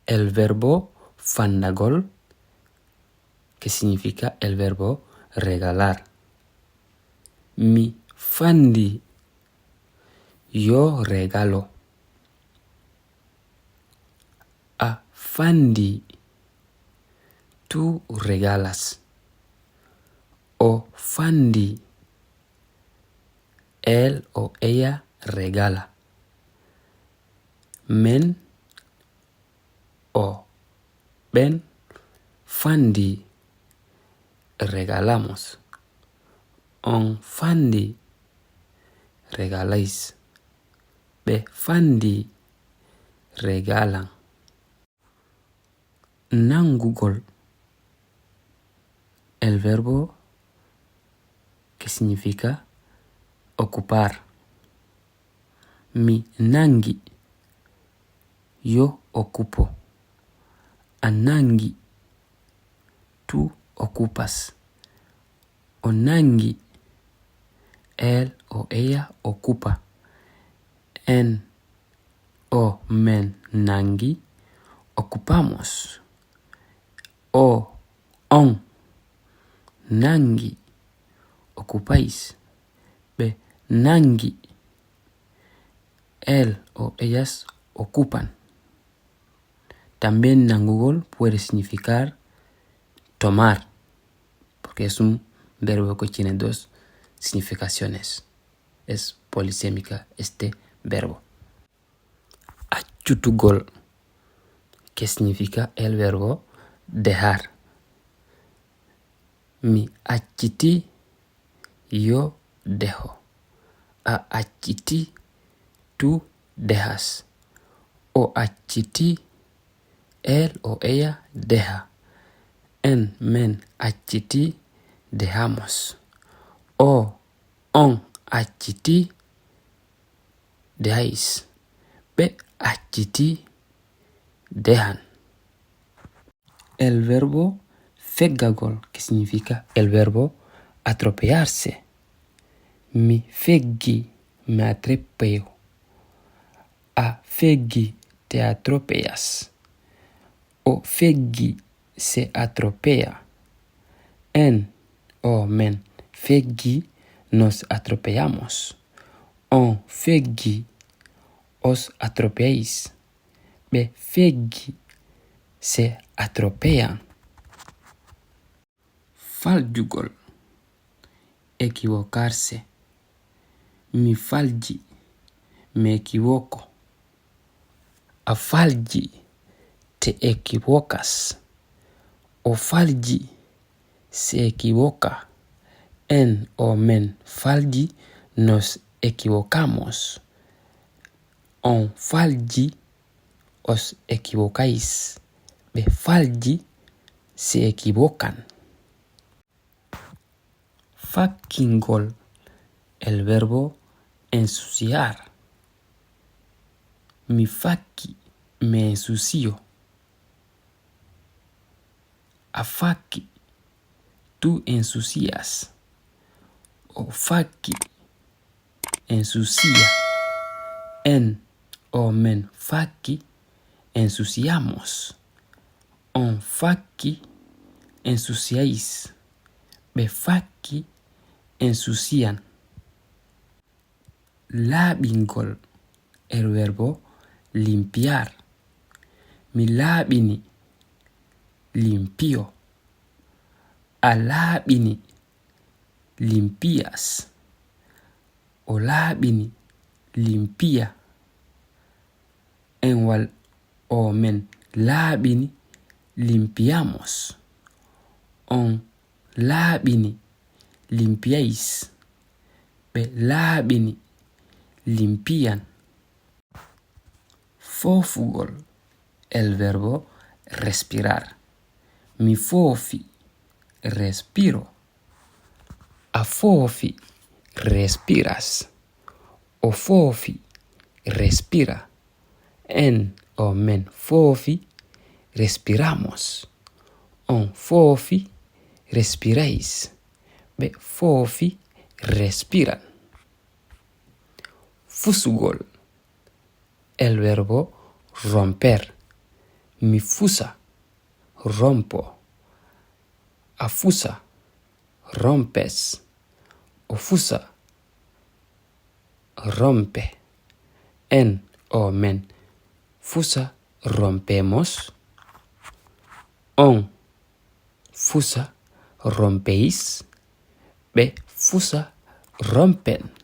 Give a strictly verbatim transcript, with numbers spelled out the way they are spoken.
El verbo fandagol, que significa el verbo regalar. Mi fandi, yo regalo. A fandi, tú regalas. O fandi, él o ella regala. Men o ɓen fandi, regalamos. On fandi, regaláis. Ɓe fandi, regalan. Nangugol. El verbo que significa ocupar. Mi nangi. Yo ocupo. A nangi. Tú ocupas. O nangi. Él o ella ocupa. En o men nangi. Ocupamos. O, on, nangi, ocupáis, ɓe nangi, él o ellas ocupan. También nangugol puede significar tomar, porque es un verbo que tiene dos significaciones. Es polisémica este verbo. Accutugol, que significa el verbo dejar. Mi accitii, yo deho. A accitii, tú dejas. O accitii, él o ella deja. En men accitii, dejamos. O, on accitii, dejáis. Ɓe accitii, dejan. El verbo feggagol, que significa el verbo atropellarse. Mi feggi, me atropello. A feggi, te atropellas. O feggi, se atropella. En o men feggi, nos atropellamos. On feggi, os atropelláis. Ɓe feggi, se atropellan. Faljugol, equivocarse. Mi falji, me equivoco. A falji, te equivocas. O falji, se equivoca. En o men falji, nos equivocamos. On falji, os equivocáis. Ɓe falji, se equivocan. Fakkingol, el verbo ensuciar. Mi fakki, me ensucio. A fakki, tú ensucias. O fakki, ensucia. En o men fakki, ensuciamos. On fakki, ensuciáis. Ɓe fakki, ensucian. Laaɓingol, el verbo limpiar. Mi laaɓini, limpio. A laaɓini, limpias. O laaɓini, limpia. En wal o men laaɓini, limpiamos. On laaɓini, limpiáis. Ɓe laaɓini, limpian. Foofugol, el verbo respirar. Mi foofi, respiro. A foofi, respiras. O foofi, respira. En o men foofi, respiramos. On foofi, respiráis. Ɓe foofi, respiran. Fusugol, el verbo romper. Mi fusa, rompo. A fusa, rompes. O fusa, rompe. En, o men, fusa, rompemos. On fusa, rompeis. Ɓe fusa, rompen.